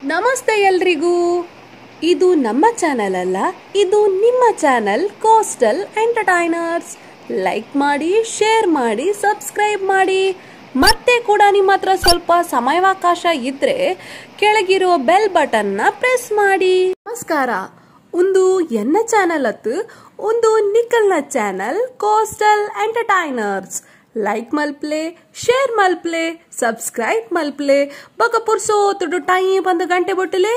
ನಮಸ್ತೆ ಎಲ್ರಿಗೂ. ಇದು ನಮ್ಮ ಚಾನೆಲ್ ಅಲ್ಲ, ಇದು ನಿಮ್ಮ ಚಾನೆಲ್ ಕೋಸ್ಟಲ್ ಎಂಟರ್ಟೈನರ್ಸ್. ಲೈಕ್ ಮಾಡಿ, ಶೇರ್ ಮಾಡಿ, ಸಬ್ಸ್ಕ್ರೈಬ್ ಮಾಡಿ. ಮತ್ತೆ ಕೂಡ ನಿಮ್ಮ ಹತ್ರ ಸ್ವಲ್ಪ ಸಮಯಾವಕಾಶ ಇದ್ರೆ ಕೆಳಗಿರೋ ಬೆಲ್ ಬಟನ್ನ ಪ್ರೆಸ್ ಮಾಡಿ. ನಮಸ್ಕಾರ. ಒಂದು ಎನ್ನ ಚಾನೆಲ್ ಅತ್ತು, ಒಂದು ನಿಕಲ್ನ ಚಾನೆಲ್ ಕೋಸ್ಟಲ್ ಎಂಟರ್ಟೈನರ್ಸ್. ಲೈಕ್ ಮಲ್ಪ್ಲೆ, ಶೇರ್ ಮಲ್ಪ್ಲೆ, ಸಬ್ಸ್ಕ್ರೈಬ್ ಮಲ್ಪ್ಲೆ. ಬೊಕ ಪುರ್ಸೋತುಡು ಟೈಮ್ ಬಂದು ಗಂಟೆ ಬೊಟ್ಟಲೆ.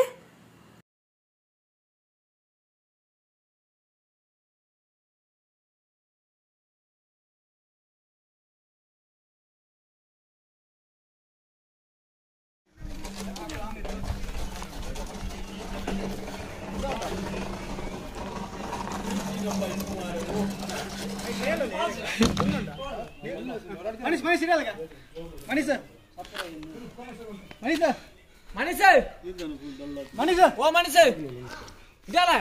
Manish Manish Manish Manish Manish Manish ಓ ಮನೀಶ್ ಇದಲ್ಲ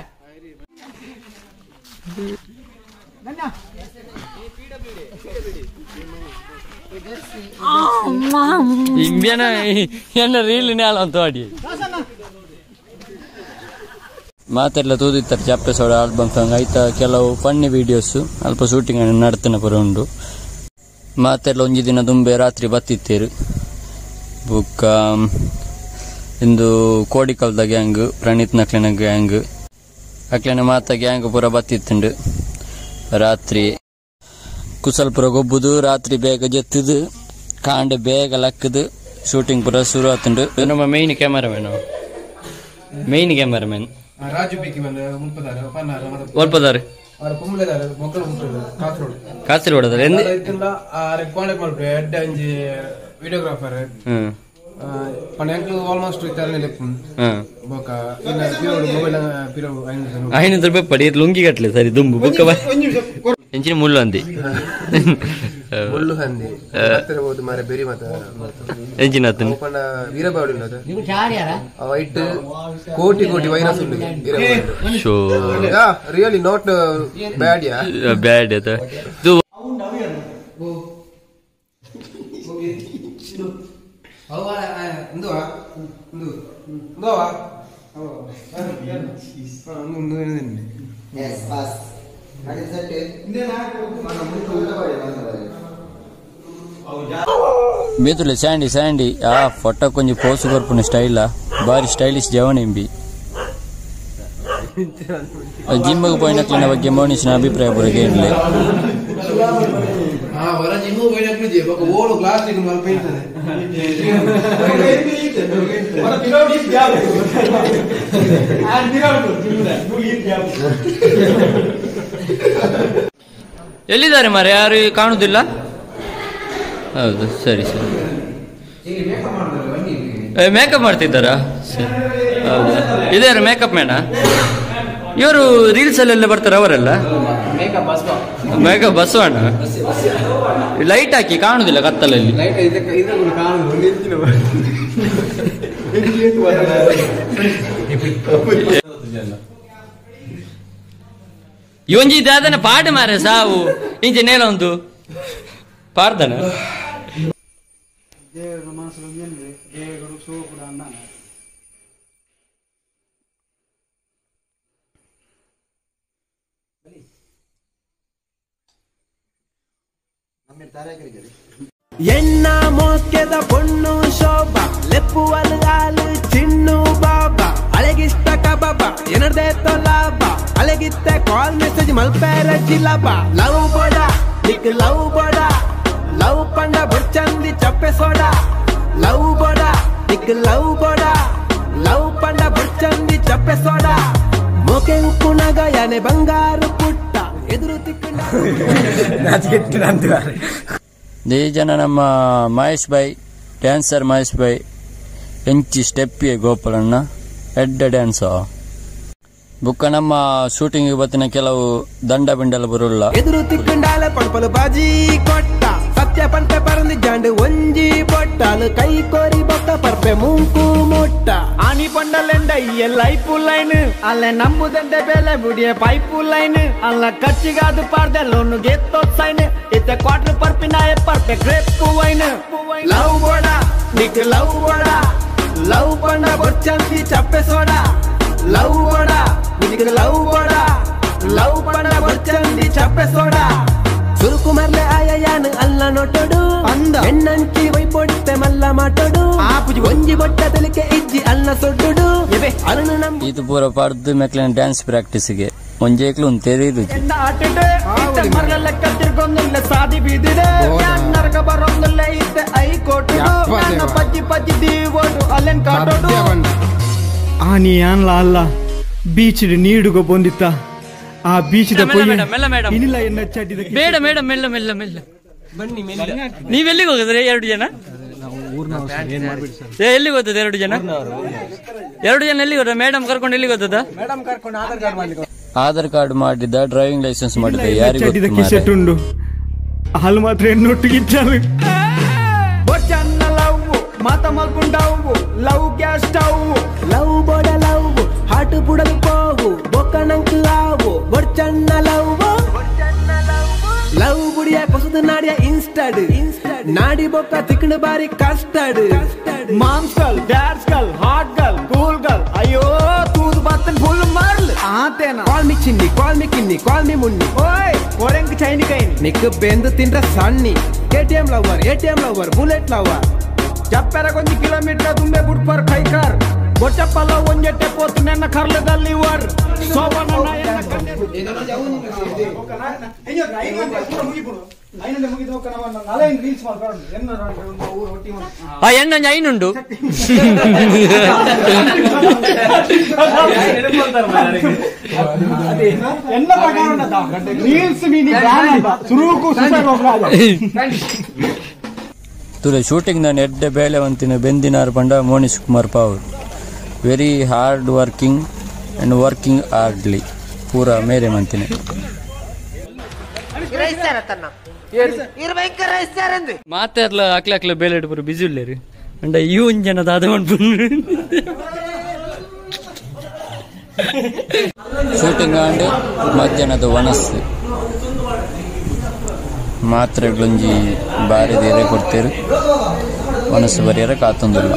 ಇಂಬಿಯನ ಎನ್ನ ರೀಲ್ ನ್ಯಾಲ ಅಂತ ಅಡಿ ಮಾತೆಲ್ಲ ತೂದಿತ್ತಾರೆ ಚಪ್ಪೆ ಸೋಡ ಆಲ್ಬಮ್ ಸಾಂಗ್ ಆಯ್ತಾ. ಕೆಲವು ಫನ್ನಿ ವಿಡಿಯೋಸ್ ಅಲ್ಪ ಶೂಟಿಂಗ್ ನಡ್ತನ ಪುರ ಉಂಡು. ಮಾತೆಲ್ಲ ಒಂಜಿ ದಿನ ದುಂಬೆ ರಾತ್ರಿ ಬತ್ತಿತ್ತೇರು. ಬುಕ್ಕ ಇಂದು ಕೋಡಿಕಲ್ದ ಗ್ಯಾಂಗ್, ಪ್ರಣೀತ್ ನಕ್ಲೆನ ಗ್ಯಾಂಗ್, ಅಕ್ಲೆನ ಮಾತ ಗ್ಯಾಂಗ್ ಪೂರ ಬತ್ತಿತ್ತುಂಡು. ರಾತ್ರಿ ಕುಸಲ್ಪುರ ಗೊಬ್ಬುದು, ರಾತ್ರಿ ಬೇಗ ಜೆತ್ತದು, ಕಾಂಡೆ ಬೇಗ ಲಕ್ಕದು, ಶೂಟಿಂಗ್ ಪೂರ ಶುರು ಆತುಂಡು. ನಮ್ಮ main cameraman, main cameraman Raju ಬೇಕಿ ಬಂದ ಮುಲ್ಪದಾರ ಪನ್ನಾರ ಒಲ್ಪದಾರ ಅವರ ಕುಂಬಳೆದಾರ ಮೊಕ್ಕಳು ಮುಲ್ಪದಾರ ಕಾಸರಗೋಡು ಕಾಸರಗೋಡದಾರ ಎಂದ ಇತ್ತಲ್ಲ ಆರೆ ಕಾಂಟ್ಯಾಕ್ಟ್ ಮಾಡ್ಬಿಟ್ಟು ಎಡ್ಡೆ ಅಂಜಿ ವಿಡಿಯೋಗ್ರಾಫರ್ ಪಂಡ ಎಂಕ್ಲು ಆಲ್ಮೋಸ್ಟ್ ಇತ್ತಲ್ಲ ಲೆಪ್ಪು ಬೊಕ ಇನ್ನ ಪಿರೋಡು ಮೊಬೈಲ್ ಪಿರೋ 500 ರೂಪಾಯಿ ಪಡಿ ಲುಂಗಿ ಕಟ್ಲೆ ಸರಿ ದುಂಬು ಬೊಕ್ಕ ಎಂಚಿನ ಮುಳ್ಳು ಅಂದಿ ಮುಳ್ಳು ಹಂದಿ ಹತ್ತಿರಬಹುದು ಮಾರೆ ಬೆರಿ ಮಾತ ಎಂಚಿನ ಆತನ ಪಂಡ ವೀರಬಾವಡಿ ಉಂಟು ವೈಟ್ ಕೋಟಿ ಕೋಟಿ ವೈರಸ್ ಉಂಟು. Show really not bad yeah bad ಅದ ಇದು. ಬೇತುಲೆ ಸ್ಯಾಂಡಿ ಸ್ಯಾಂಡಿ ಆ ಫೋಟೋ ಕೊಂಚ ಪೋಸು ಕೊರ್ಪುನ ಸ್ಟೈಲ್ ಬಾರಿ ಸ್ಟೈಲಿಶ್ ಜವನ ಎಂಬಿ. ಜಿಮ್ಗೆ ಪೋಯಿನಕ್ಲಿನ ಬಗ್ಗೆ ಮೋನಿಶನ ಅಭಿಪ್ರಾಯ ಬರಗೆ ಇರಲಿ. ಎಲ್ಲಿದ್ದಾರೆ ಮಾರೆ, ಯಾರು ಕಾಣುದಿಲ್ಲ? ಹೌದು, ಸರಿ ಸರಿ. ಮೇಕಪ್ ಮಾಡ್ತಿದ್ದಾರಾ? ಸರಿ, ಹೌದಾ? ಇದಾರೆ ಮೇಕಪ್ ಮ್ಯಾನ ಇವರು? ರೀಲ್ಸ್ ಅಲ್ಲೆಲ್ಲ ಬರ್ತಾರೆ ಅವರೆಲ್ಲ. ಮೇಕಪ್ ಬಸವಣ್ಣ. ಲೈಟ್ ಹಾಕಿ ಕಾಣುದಿಲ್ಲ ಕತ್ತಲಲ್ಲಿ. ಇವೊಂಜಿ ದಾದನ ಪಾಡು ಮಾರೆ ಸಾವು ಇಂಚೆ ನೇಲ ಒಂದು ಪಾಡ್ದನ. ಎಣ್ಣ ಮೋಕೆದ ಪೊಣ್ಣು ಶೋಭಾ ಲೆಪ್ಪುವಲು ಆಲು ಚಿನ್ನು ಬಾಬಾ ಅಳಗಿಷ್ಟ ಕಬಾಬ ಏನರ್ದೇ ಲಾಭ ಅಳಗಿತ್ತ ಕಾಲ್ ಮೆಸೇಜ್ ಮಲ್ಪೇರ ಜಿಲಾಬ ಲವ್ ಬೋಡ ನಿಕ್ ಲವ್ ಬೋಡ ಲವ್ ಪಂಡ ಬುರ್ಚಂದಿ ಚಪ್ಪೆ ಸೋಡ ಲವ್ ಬೋಡ ನಿಕ್ ಲವ್ ಬೋಡ ಲವ್ ಪಂಡ ಬುರ್ಚಂದಿ ಚಪ್ಪೆ ಸೋಡ ಮೋಕೆ ಉಪ್ಪುನಗ ಯಾನೆ ಬಂಗಾರು ಪುಟ್ಟ ಎದುರು ತಿಕ್ಕಂಡ. ಈ ಜನ ನಮ್ಮ ಮಹೇಶ್ ಭಾಯ್ ಡ್ಯಾನ್ಸರ್ ಮಹೇಶ್ ಭಾಯ್ ಎಂಚಿ ಸ್ಟೆಪ್ಪಿಗೆ ಗೋಪಾಲಣ್ಣ ಎಡ್ಡ ಡ್ಯಾನ್ಸ್. ಬುಕ್ಕ ನಮ್ಮ ಶೂಟಿಂಗ್ ಬತ್ತಿನ ಕೆಲವು ದಂಡ ಬಿಂಡಲ ಬರುಲ್ಲ. ಎದುರು ತಿಕ್ಕಂಡಾಲ ಪಡ್ಪಲು ಬಾಜಿ ಕೊಟ್ಟ ಸತ್ಯ ಪಂಪೆ ಪರಂದಿ ಜಾಂಡು ಒಂಜಿ ಬೊಟ್ಟಾಲು ಕೈ ಕೋರಿ ಬೊಕ್ಕ ಪರ್ಪೆ ಮೂಂಕು ಮುಟ್ಟ ಆನಿ ಪಂಡಲೆಂಡ ಲೈಫು ಲೈನ್ ಅಲ್ಲ ನಂಬುದಂಡೆ ಬೆಲೆ ಬುಡಿಯ ಪೈಪು ಲೈನ್ ಅಲ್ಲ ಕಚ್ಚಿಗಾದು ಪಾರ್ದೆ ಲೋನು ಗೆತ್ತೋ ಸೈನ್ ಇತ್ತೆ ಕ್ವಾರ್ಟರ್ ಪರ್ಪಿನ ಪರ್ಪೆ ಗ್ರೇಪ್ ವೈನ್. ಲವ್ ಬೋಡ ನಿಕ್ ಲವ್ ಬೋಡ ಲವ್ ಬಣ್ಣ ಬೊರ್ಚಂದಿ ಚಪ್ಪೆ ಸೋಡಾ ಲವ್ ಬೋಡ ನಿನಗೆ ಲವ್ ಬೋಡ ಲವ್ ಬಣ್ಣ ಬೊರ್ಚಂದಿ ಚಪ್ಪೆ ಸೋಡಾ ಸುರುಕುಮರ್ಲೆ ಆಯಯಾನು ಅಲ್ಲ ನೋಟೋಡು ಅಂದ ಎಣ್ಣಂಚಿ ವೈಪೊಡಿತ್ತೆ ಮಲ್ಲ ಮಾಟೋಡು ಒಂಜಿ ಬೊಟ್ಟ ತಲಿಕೆ ಇಜ್ಜಿ ಅಲ್ಲ ಸೊಡ್ಡುಡು ಅರುಣು ನಮ್ ಇದು ಪೂರ ಪಾಡ್ದು ಮೆಕ್ಲಿನ ಡ್ಯಾನ್ಸ್ ಪ್ರಾಕ್ಟೀಸ್ಗೆ ಒಂಜೇಕ್ಲು ತೆರೀದು ಆನಿ ಆನ್ಲ ಅಲ್ಲ ಬೀಚ್ ನೀಡುಗ ಬಂದಿತ್ತ ಆ ಬೀಚ್ ಬೇಡ ಮೇಡಮ್ ಮೆಲ್ಲ ಮೆಲ್ಲ ಮೆಲ್ಲ ಬನ್ನಿ. ನೀವೆಲ್ಲಿಗೆ ಹೋಗಿದ್ರೆ ಎರಡು ಜನ? ಎಲ್ಲಿಗೆ ಹೋಗ್ತದೆ ಎರಡು ಜನ? ಎರಡು ಜನ ಎಲ್ಲಿಗೆ ಹೋದ? ಮೇಡಮ್ ಕರ್ಕೊಂಡು ಎಲ್ಲಿಗೆ ಹೋಗ್ತದ? ಆಧಾರ್ ಕಾರ್ಡ್ ಮಾಡಿದ್ದ, ಡ್ರೈವಿಂಗ್ ಲೈಸೆನ್ಸ್ ಮಾಡಿದ್ದ, ಯಾರಿಗೂ ಉಂಡು ಹಾಲು ಮಾತ್ರ ಎನ್ನೊಟ್ಟಿಗೆ ಮಾತ ಮಲ್ಪುಂಡವು ಲವ್ ಗ್ಯಾಸ್ ಸ್ಟವ್ ಲವ್ ಬೋಡ ಲವ್ ಹಾಟು ಬುಡಲು ಪೋವು ಬೊಕ್ಕನಂಕು ಆವು ಬೊರ್ಚಣ್ಣ ಲವ್ ಲವ್ ಬುಡಿಯ ಪೊಸದ ನಾಡಿಯ ಇನ್ಸ್ಟಾಡ್ ನಾಡಿ ಬೊಕ್ಕ ತಿಕ್ಕಣ ಬಾರಿ custard moms girl dads girl hot girl cool girl ಅಯ್ಯೋ ತೂದು ಬತ್ತನ್ ಫುಲ್ ಮರ್ಲ್ ಆತೇನ ಕಾಲ್ ಮಿ ಚಿನ್ನಿ ಕಾಲ್ ಮಿ ಕಿನ್ನಿ ಕಾಲ್ ಮಿ ಮುನ್ನಿ ಓಯ್ ಒರೆಂಗ್ ಚೈನಿ ಕೈನಿ ನಿಕ್ಕು ಬೆಂದು ತಿಂದ್ರ ಸಣ್ಣಿ KTM lover ATM lover bullet lover ಚಪ್ಪೆರ ಕೊಂಜಿ kilometre ತುಂಬೆ ಬುಡ್ಪರ್ ಕೈಕಾರ್ ಬೊಚ್ಚಪ್ಪಲ್ಲ ಒಂಜೆಟ್ಟೆ ಪೋತು ನೆನ್ನ ಕರ್ಲದಲ್ಲಿ ವರ್ ಸೋಬಣ್ಣ ಎಣ್ಣೊಂಜಿ ಐನುಂಡು ತುಲೆ ಶೂಟಿಂಗ್ ನಾನು ಎಡ್ಡೆ ಬೇಳೆ ಒಂತಿನ ಬೆಂದಿನಾರ್ ಪಂಡ Monish Kumar Pavoor. Very hard working and working hardly ಪೂರಾ ಮೇರೆ ಮಂತಿನ. ಮಾತಾಡ್ಲ ಅಕ್ಲ ಅಕ್ಲ ಬೇಲೆ ಇಡ್ಬರು ಬಿಜಿ ಉಳ್ಳೇರು ಅಂಡ ಈ ಒಂಜನ ದಾದ ಮನ್ಪುಂಡು. ಶೂಟಿಂಗ್ ಆಂಡ್ ಮಧ್ಯಾಹ್ನದ ವನಸ್ಸು ಮಾತ್ರೆಗಳೊಂಜಿ ಬಾರಿ ಧೈರ್ಯ ಕೊಡ್ತೇರು ಮನಸ್ಸು ಬರಿಯರ ಕಾತೊಂದಿಲ್ಲ.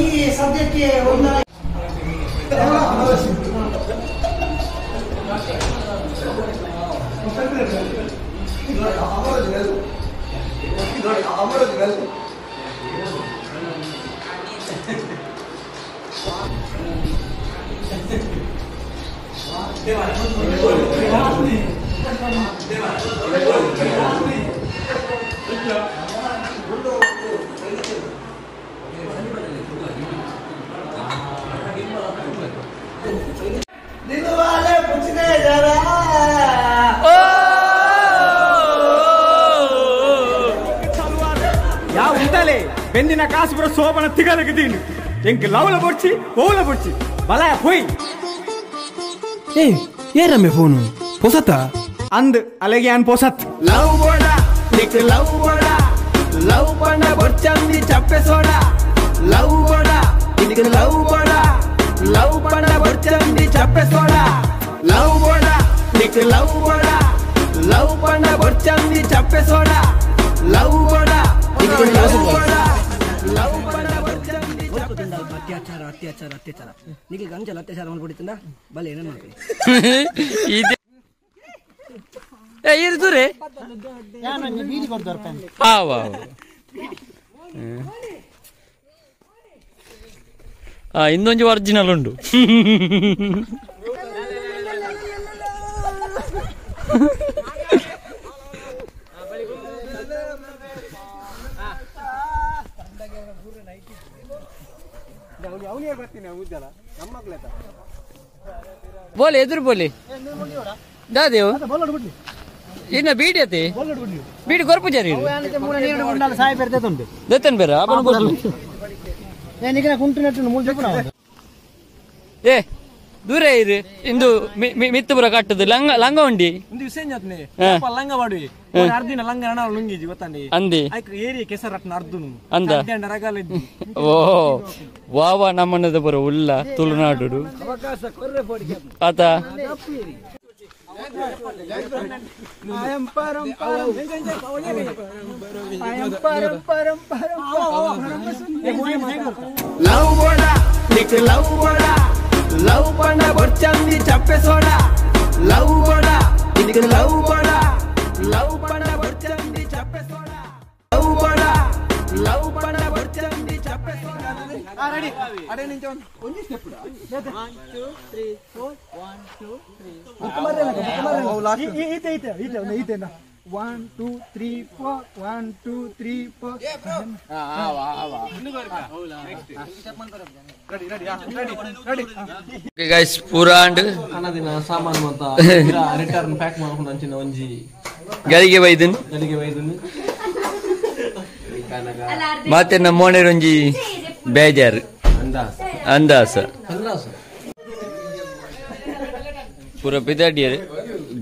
ಯಾ ಉಂಟಲೆ ಬೆಂದಿನ ಕಾಸು ಬರೋ ಸೋಬನ ತಿಗಲಗದೀನು ಎಂಕ್ ಲವ್ಲ ಬೊಡ್ಚಿ ಓಲ ಬೊಡ್ಚಿ ಬಲ ಪೋಯ್ ಏ ಏರಮ್ಮೆ ಫೋನು ಪೊಸತ ಅಂದ್ ಅಲೆಗೆ ಅನ್ ಪೊಸತ್ ಲವ್ ಬೋಡ ನಿಕ್ ಲವ್ ಬೋಡ ಲವ್ ಬಣ್ಣ ಬೊರ್ಚಂದಿ ಚಪ್ಪೆ ಸೋಡಾ ಲವ್ ಬೋಡ ನಿಕ್ ಲವ್ ಬೋಡ ಲವ್ ಬಣ್ಣ ಬೊರ್ಚಂದಿ ಚಪ್ಪೆ ಸೋಡಾ ಲವ್ ಬೋಡ ನಿಕ್ ಲವ್ ಬೋಡ ಲವ್ ಬಣ್ಣ ಬೊರ್ಚಂದಿ ಚಪ್ಪೆ ಸೋಡಾ ಲವ್ ಬೋಡ ನಿಕ್ ಲವ್ ಬೋಡ ಲವ್ ಬಣ್ಣ ಬೊರ್ಚಂದಿ ಚಪ್ಪೆ ಅತ್ಯಾಚಾರ ಅತ್ಯಾಚಾರ ಅತ್ಯಾಚಾರ ನಿಮಗೆ ಗಂಜಲ ಅತ್ಯಾಚಾರ ಮಾಡ್ಬಿಟ್ಟಿತ್ತಂದ ಬಲೆ ಏನೇನು ಮಾಡ್ಕೊಳ್ಳಿ. ಏ ಇರ್ದುರೆ ಇನ್ನೊಂದು ಒರಿಜಿನಲ್ ಉಂಡು. ಬೋಲೆ ಎದುರು ಬೋಲೆ ದಾದೇವು ಇನ್ನ ಬೀಡಿ ಅತಿ ಬೀಡಿ ಕೊರ್ಪು ಜರಿ ದತ್ತನ್ ಬೇರ ಏ ದೂರ ಇರು ಇಂದು ಮಿತ್ತುಪುರ ಕಟ್ಟದು ಲಂಗ ಲಂಗ ಉಂಡಿ ಅಂದಿ ಅಂದ ಓ ವಾವ ನಮ್ಮನದ ಬರೋ ಉಲ್ಲ ತುಳುನಾಡು ಆತ ಲವ್ ಬೋಡ ನಿಕ್ ಲವ್ ಬೋಡ ಲವ್ ಪಂಡ ಬೊರ್ಚಂದಿ ಚಪ್ಪೆ ಸೋಡ ಲವ್ ಬೋಡ ನಿಕ್ ಲವ್ ಬೋಡ ಲವ್ ಪಂಡ ಬೊರ್ಚಂದಿ ಚಪ್ಪೆ ಸೋಡ ಲವ್ ಬೋಡ ಲವ್ ಪಂಡ ಬೊರ್ಚಂದಿ ಚಪ್ಪೆ ಸೋಡ ರೆಡಿ ಅಡೆ ನಿಂಚ ಒಂಜಿ step 1 2 3 4 1 2 3 ಈತೆ ಈತೆ ಈತೆ ಈತೆ 1 2 3 4 1 2 3 4 ready ready ready ready. Okay guys ಪೂರಾ ಅಂಡ್ ಕನದಿನ ಸಾಮಾನು ಅಂತ ರಿಟರ್ನ್ ಪ್ಯಾಕ್ ಮಾಡ್ಕೊಂಡು ಅಂಚಿನ ಒಂಜಿ ಗರಿಗೆ ಬೈದನ್ ಗಲಿಗೆ ಬೈದನ್ ಮಾತೆ ನಮ್ಮ ಮೋನೆರೊಂಜಿ ಬೇಜಾರು ಅಂದಾಸ ಪೂರ ಪಿದಾಡಿಯರು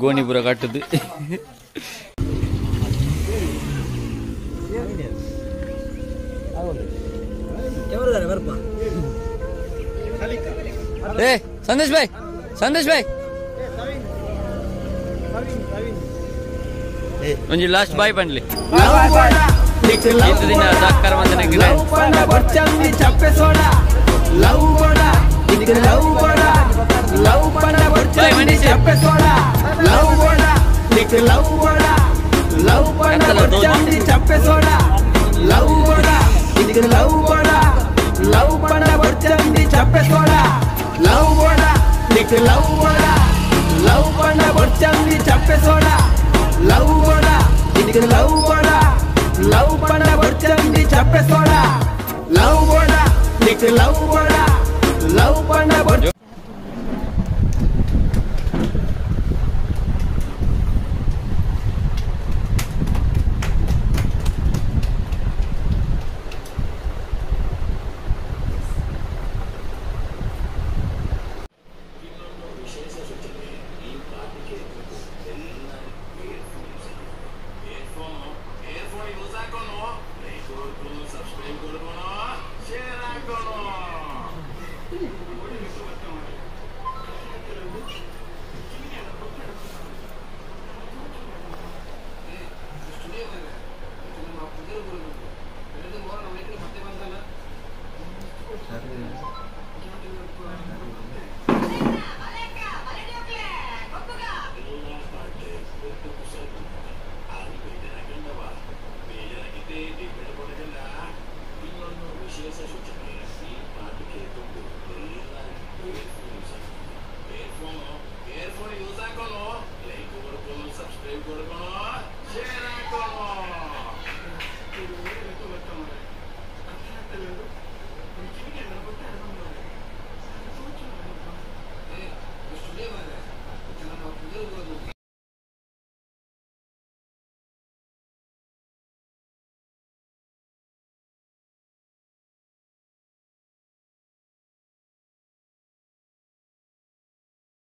ಗೋಣಿ ಪೂರ ಕಟ್ಟದು. ಏ ಸಂದೇಶ್ ಭಾಯ್, ಸಂದೇಶ್ ಭಾಯ್ ಒಂಜಿ ಲಾಸ್ಟ್ ಬಾಯ್ ಪಂಡ್ಲಿ. ಇತ್ತು ದಿನ ಸಹಕಾರ ಮಂದನೆಗೆ ಲವ್ ಪಂಡ ಬೊರ್ಚಂದಿ ಚಪ್ಪೆ ಸೋಡ ಲವ್ ಬೋಡ ನಿಕ್ ಲವ್ ಬೋಡ ಲವ್ ಪಂಡ ಬೊರ್ಚಂದಿ ಚಪ್ಪೆ ಸೋಡ ಲವ್ ಬೋಡ ನಿಕ್ ಲವ್ ಬೋಡ ಲವ್ ಪಂಡ ಬೊರ್ಚಂದಿ ಚಪ್ಪೆ ಸೋಡ ಲವ್ ಬೋಡ ನಿಕ್ ಲವ್ ಬೋಡ ಲವ್ ಪಂಡ ಬೊರ್ಚಂದಿ ಚಪ್ಪೆ ಸೋಡ ಲವ್ ಬೋಡ ನಿಕ್ ಲವ್ ಬೋಡ ಲವ್ ಪಂಡ ಬೊರ್ಚಂದಿ ಚಪ್ಪೆ ಸೋಡ ಲವ್ ಬೋಡ ನಿಕ್ ಲವ್ ಬೋಡ ಲವ್ ಪಂಡ ಬೊರ್ಚಂದಿ ಚಪ್ಪೆ ಸೋಡ ಲವ್ ಬೋಡ ನಿಕ್ ಲವ್ ಬೋಡ ಲವ್ ಪಂಡ ಬೊರ್ಚ